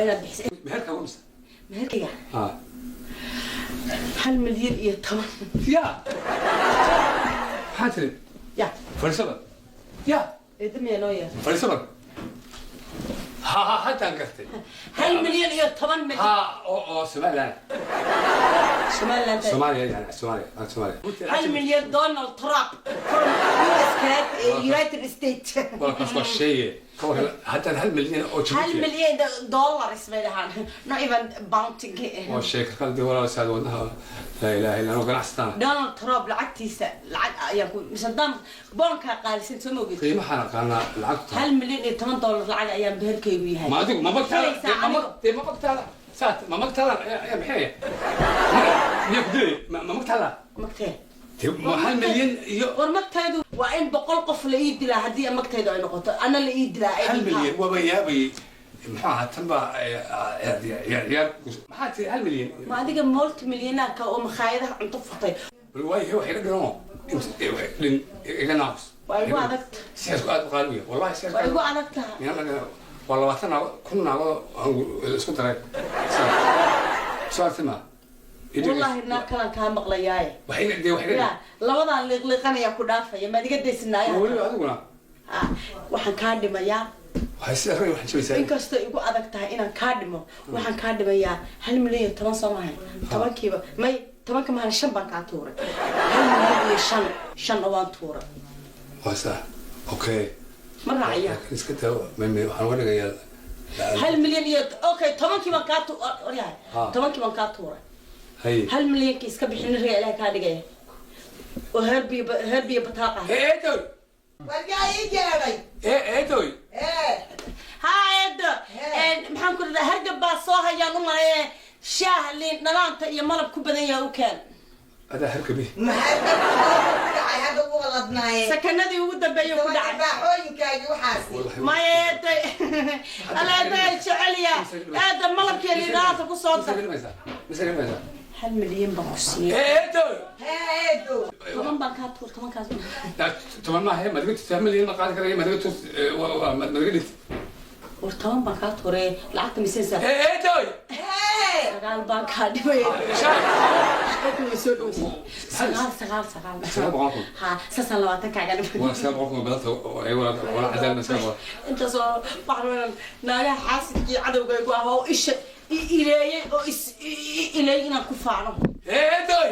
Inaad bixisay. Meherka waa mise? Meherkayga? Ha. 1 milyan iyo 10. Ya, maxaa tiri? Ya. Fadhiisaba ya. Eedda miyaa noo yeer? Fadhiisaba. Ha ha, haddaan gartay. 1 milyan iyo 10 milyan. Ha, oo Somaliland. Somaliland. Soomaaliya, yani Soomaaliya, Soomaaliya. 1 milyan Donald Trump from US, United States. Walkaas waa sheeye ka waran haddaan 1 milyan oo hal Jabuuti milyan dollars bay dhahaan, not even bounty. Waa sheeka qaldi, walaal, saad wadnaha, laa ilaaha illa anoo ganacsataan. Donald Trump lacagtiisa lacag ayaan ku mise dam boonkaa qaalisan, soo ma ogid? Qiimahaan aqaanaa lacagtu. 1 milyan iyo 10 dollar lacag ayaan beherkaygu yahay. Ma adigu ma magtaada? Filaysaa anigu. Dee ma magtaada saat ma magtaada ayaa bixinaya miyaa ku dilay? Ma magtaada? Magtee? Dee ma 1 milyan iyo War, magtaydu waa in 100 qof la ii dilaa haddii magtaydu ay noqoto ana la ii dilaa ay hal dhintaan. Milyan waaba yaabayay. Muxuu ahaa tan baa ciyaar ciyaar? Maxaa tiri? 1 milyan? Ma adiga multi millionaireka oo makhaayadaha cunto furtay. Bal waayahay, wax iga dhino, dhin iga naaqus. Waa igu adagta. Sixirku aad u qaali u yahay wallahi sixirku. Waa igu adag taha. Waa 20 naago, 1000 naago isku daray, soo arti ma? Wallahi naag kalan kaa maqlayaaye. Wax iga dee, wax iga. Ya, labadan liiqliiqanaya ku dhaafaya, maad iga daysanaayo? Weliba adiguna. Waxaan kaa dhimayaa. Waxay sida rag waxaan jabaysaa. Inkastoo igu adag tahay inaan kaa dhimo, waxaan kaa dhimayaa 1 milyan iyo 10, soo mahay? Tobankiiba may, tobanka mahan, shan baan kaa tuuray. 1 milyan iyo 5, shanna waan tuuray. Waa saa, okay. Ma raacaya? Laakiin iska daa, waxaan uga dhigayaa. 1 milyan iyo, okay, tobankii baan kaa tu oryahay. Ha. Tobankii baan kaa tuuray. Hay. 1 milyanki iska bixin, raga Ilaah kaa dhigaya oo heer biyo, heer biyo bataaqa. Eedoy. Waryaa ii yeedhay? Eedoy. Ee. Ha, eedo. Maxaan ku radaa? Hargab baa soo hayaan u maleeye, shaah liin dhanaanta iyo malab ku badan yahay u keen. Adaa hargabi. Maxay ku dhacay hadda ugu waladnaaye? Sakanadii ugu dambeeyay ku dhacay. Baaxooyinkaagi waxaasi. Maya eeday, alla eeday jecelya, eeda malabkiiyo liin dhanaanta ku soo dar. Mise dhimaysaa? 1 milyan baan ku siiyey. Eedoy. Heedo. 10 baan kaa tuur, tobankaas. 10 maaha, madiga turta 1 milyan ma qaadi karaya, madiga tur, madiga dhint. War, 10 baan kaa tuuray, lacagta miseysa. Eedoy. Hee. 9 baan kaa dhimay. Way soo dhowsay, sagaal, sagaal, sagaal. 900,000. Ha, saasaan 20 kaaga dhimay. Waa 900,000 badanta, wala cadaalna 900. Intaasoo waxaan naagaha xaasidkii cadowgaygu ah oo isha i ileeyey oo is ileeyey inaan ku faano. Eedoy.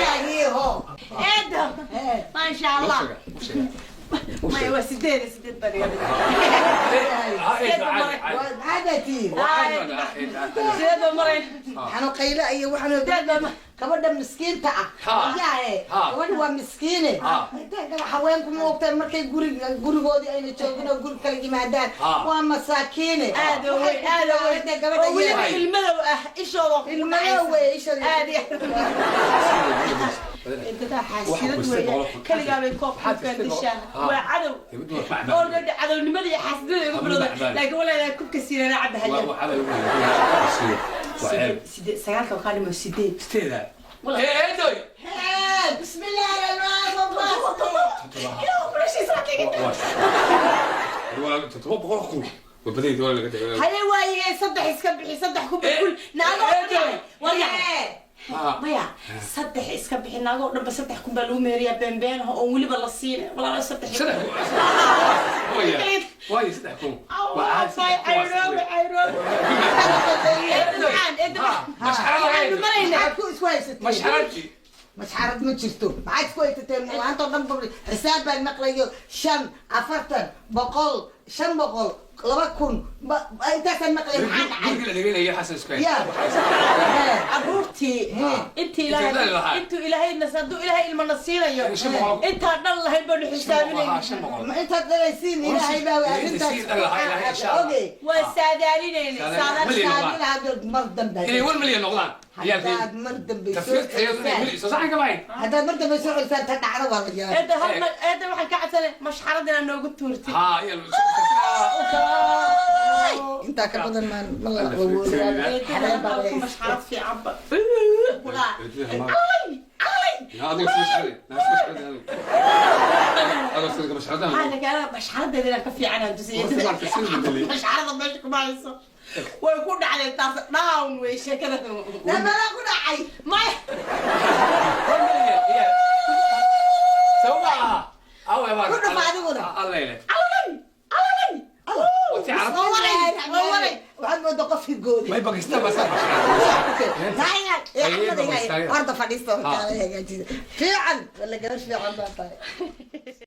Heedo. Eeda, maasha Allah. Maya, waa sideed, sideed baan iga dhigay. Maxaa tihiin? Sideed baan marayn. Waxaanu qayle iyo waxaanu Sideed baan. Gabadha miskiinta ah. Ha. Yaahe. Ha. Gabadha waa miskiine. Ha. Haweenku ma ogtahay markay guriga gurigoodii ayna joogin oo guri kala yimaadaan? Ha. Waa masaakiine. Aad oo weyn, aad oo weyn. Gabadha Oo weliba yar. ilmadow ah, ishooda ku Ilmadow wey, ishooda. Aad iyo dadaa xaasidad weeye, kaligaa bay koob kubkaan dishaa, waa cadow already, cadownimada iyo xaasidada igu bilowday, laakiin walaa kubka siirana cabahaya. Sideed, sagaalka kaa dhimo, sideed. Sideeda. Eedoy. Hee, bismillaahi rahmaani rahiim. 700,000 waa badayda, waa laga tagay. Haye, waaye, saddex iska bixi, saddex ku kul naago waryahay. Maya, saddex iska bixi, naagoo dhanba 3000 baa lagu meeriyaa, beenbeenaha oon weliba la siin, walaalo, saddex. Saddex waayo, 3000. Cayroobe, cayroobe, eedda macaan, eedda macaan, waxaanu maraynaa. Maxaad ku isku haysateen? Mashxaradii. Masxarad ma jirto. Maxaad isku haysateen? Maanta oo dhan xisaab baan maqlayo: shan, 40, 100, 500, 2000, intaasaan maqlay. Maxaa dhacay? Guriga la dhiganaya xasan isku Ya. Caruurtii intii Intii dhan Ilaahay lahaa. Intuu Ilaahay nas, hadduu Ilaahay ilma na siinayo, 500. intaan dhan lahayn baanu xisaabinayna. 500. Ma intaad dhalaysiin Ilaahay baa arrintaas Inta sii dhan lahaa, Ilaahay insha Allah. oge. Waa saadaalinayna, saadaal. Milyan. Saadin haddaad mar dambe Inay 1 milyan noqdaan ciyaalkay. Haddaad mar dambe soo Tafsiirtayadu inay celisaan milyan soo saxan kama hayn. Haddaad mar dambe soo celisaan, ta dhacda waa la yaabay. Eedda, hal mar eedda, waxaan ka codsanay mashxarad inaad noogu tuurtid. Haa, iyo Intaa ka badan maan ma la Eedda, xaleel baa halku laga mashxarad fiicanba. Walaa. Allay, allay. Adiga soo shaqaday, naa soo shaqaday adiga. Adiga soo mashxarada. Maxaa kaala mashxaradeeda inaan ka fiicanaan tusiyay. Horta waan fiirsan bedelay. Mashxarada meesha kuma hayso, way ku dhacday taas, down wey sheekada. Namalaa ku dhacay. Maya. Sawma awe baa. Ku dhufa adiguna. Alleyle. Alalay, alalay. Wati carab. Waa waray, waa waray. Waxaad moodaa qof hirgooday. May Pakistan baa saa mashxarada. Horta fadhiisto, kaala hagaajisa fiican wala gabar fiican baa tahay.